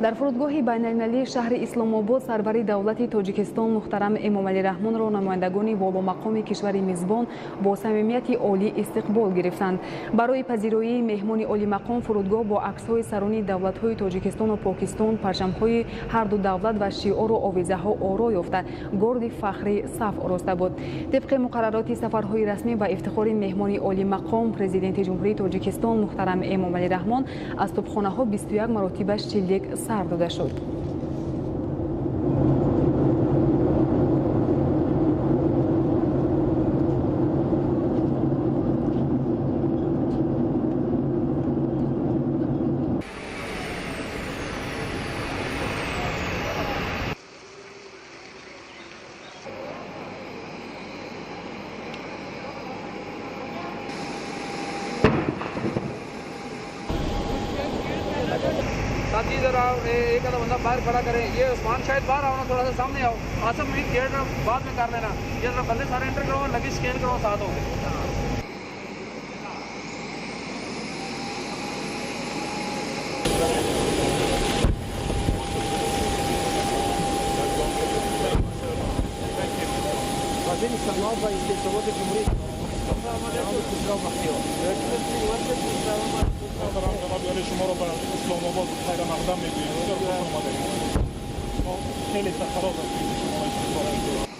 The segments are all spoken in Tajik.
Дар фурудгоҳи байналмилалии шаҳри Исломобод сарвари давлати Тоҷикистон муҳтарам Эмомалӣ Раҳмонро намояндагони воломақоми кишвари мизбон бо самимияти олӣ истиқбол гирифтанд. Барои пазироии меҳмони олимақом фурудгоҳ бо аксҳои сарони давлатҳои Тоҷикистону Покистон, парчамҳои ҳарду давлат ва шиору овезаҳо оро ёфта, горди фахрӣ саф ороста буд. Тибқи муқаррароти сафарҳои расмӣ ба ифтихори меҳмони олимақом президенти Ҷумҳурии Тоҷикистон муҳтарам Эмомалӣ Раҳмон аз тӯбхонаҳо 21 маротиба шилик сар дода шуд. साथी इधर आओ, एक आधा बंदा बाहर खड़ा करें। ये उस्मान शायद बाहर आओ ना, थोड़ा सा सामने आओ। आसम भी गेट बाद में कर लेना। ये जरा बंदे सारे एंटर करो, लगेज स्कैन करो साथ हो गए। شما رو به اسلام آباد خیر مقدم میگوییم. بسیار خوش آمدید. ما خیلی سرفراز هستیم که شما را استقبال میکنیم.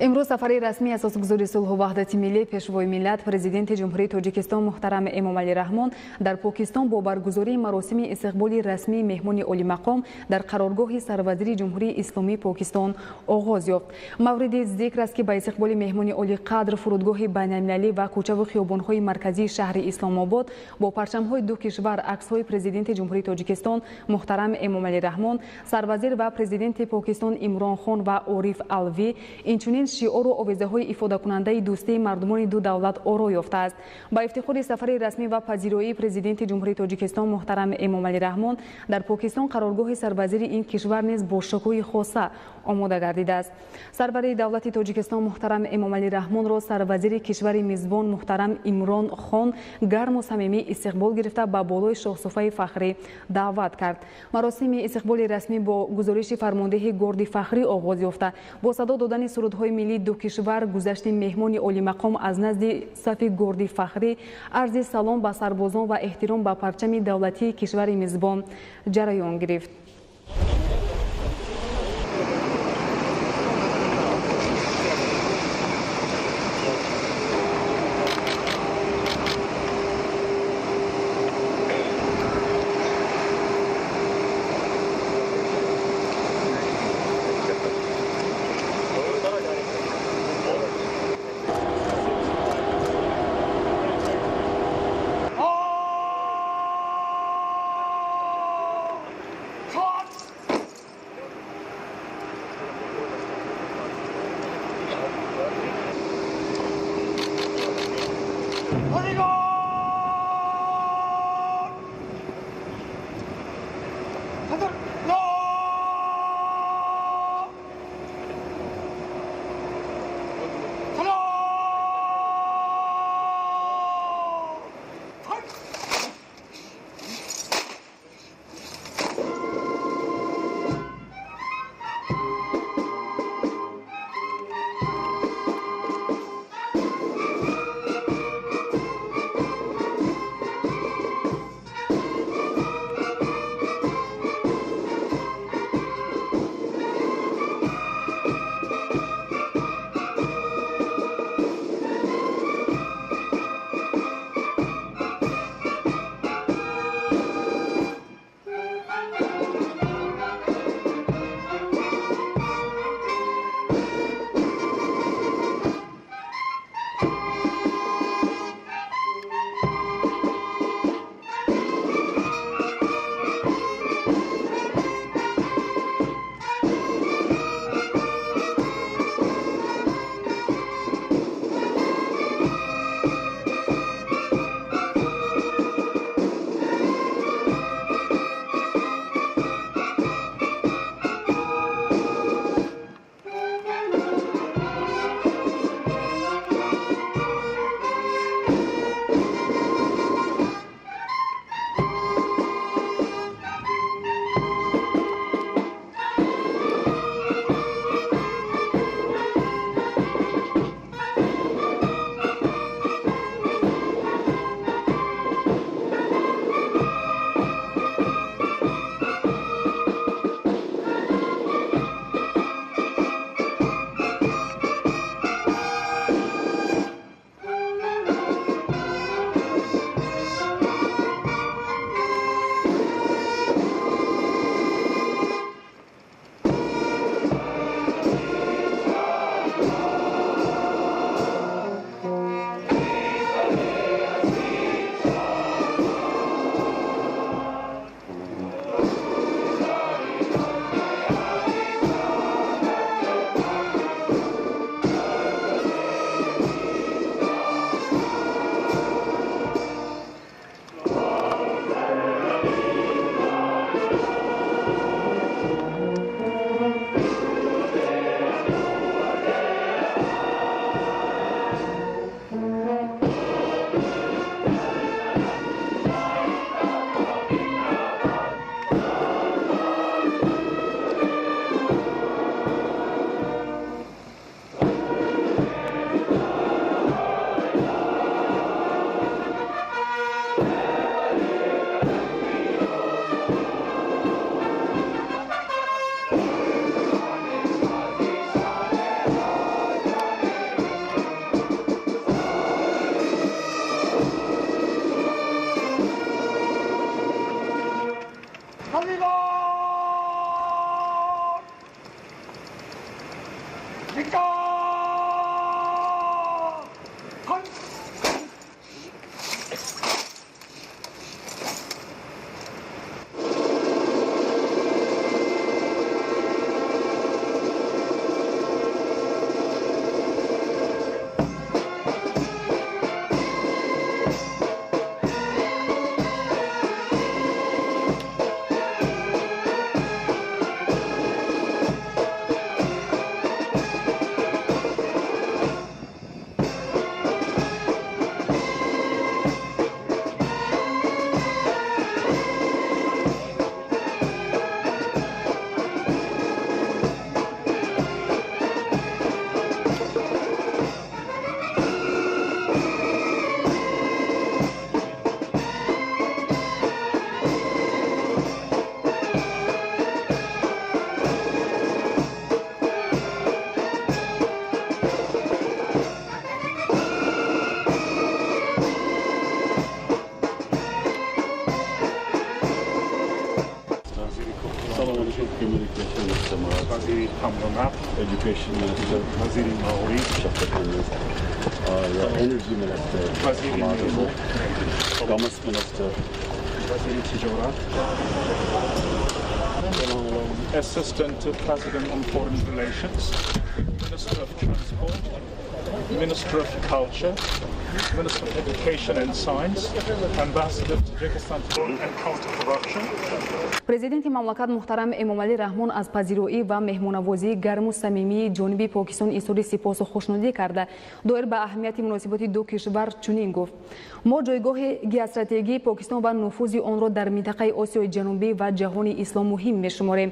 Имрӯз сафари расмии асосгузори сулҳу ваҳдати миллӣ, пешвои миллат, президенти Ҷумҳурии Тоҷикистон муҳтарам Эмомалӣ Раҳмон дар Покистон бо баргузории маросими истиқболи расмии меҳмони олимақом дар қароргоҳи сарвазири Ҷумҳурии Исломии Покистон оғоз ёфт. Мавриди зикр аст, ки ба истиқболи меҳмони олиқадр фурудгоҳи байналмилалӣ ва кӯчаву хиёбонҳои марказии шаҳри Исломобод бо парчамҳои ду кишвар, аксҳои президенти Ҷумҳурии Тоҷикистон муҳтарам Эмомалӣ Раҳмон, сарвазир ва президенти Покистон Имрон Хон ва Ориф Алви, инчунин шиору овезаҳои ифодакунандаи дӯстии мардумони ду давлат оро ёфтааст. Ба ифтихори сафари расмӣ ва пазироии президенти Ҷумҳурии Тоҷикистон муҳтарам Эмомалӣ Раҳмон дар Покистон қароргоҳи сарвазири ин кишвар низ бо шукӯҳи хоса омода гардидааст. Сарвари давлати Тоҷикистон муҳтарам Эмомалӣ Раҳмонро сарвазири кишвари мизбон муҳтарам Имрон Хон гарму самимӣ истиқбол гирифта ба болои шоҳсуфаи фахрӣ даъват кард. Маросими истиқболи расмӣ бо гузориши фармондеҳи горди фахрӣ оғоз ёфта, бо садо додани сурудҳои миллии ду кишвар, гузашти меҳмони олимақом аз назди сафи горди фахрӣ, арзи салом ба сарбозон ва эҳтиром ба парчами давлатии кишвари мизбон ҷараён гирифт. Вазири ҳамлу нақл, Education Minister, вазири маориф, Shafqat Aziz, Energy Minister, вазири Hamad нерӯ, Azhar, Commerce Minister, вазири тиҷорат, Assistant to President on Foreign Relations, Minister of Transport, Minister of Culture, Minister of Education and Science, Ambassador of Tajikistan to and Counter-Corruption. Президенти мамлакат муҳтарам Эмомалӣ Раҳмон аз пазироӣ ва меҳмонавозии гарму самимии ҷониби Покистон изҳори сипосу хушнудӣ карда, доир ба аҳамияти муносиботи ду кишвар чунин гуфт: мо ҷойгоҳи геостратегии Покистон ва нуфузи онро дар минтақаи Осиёи Ҷанубӣ ва ҷаҳони ислом муҳим мешуморем.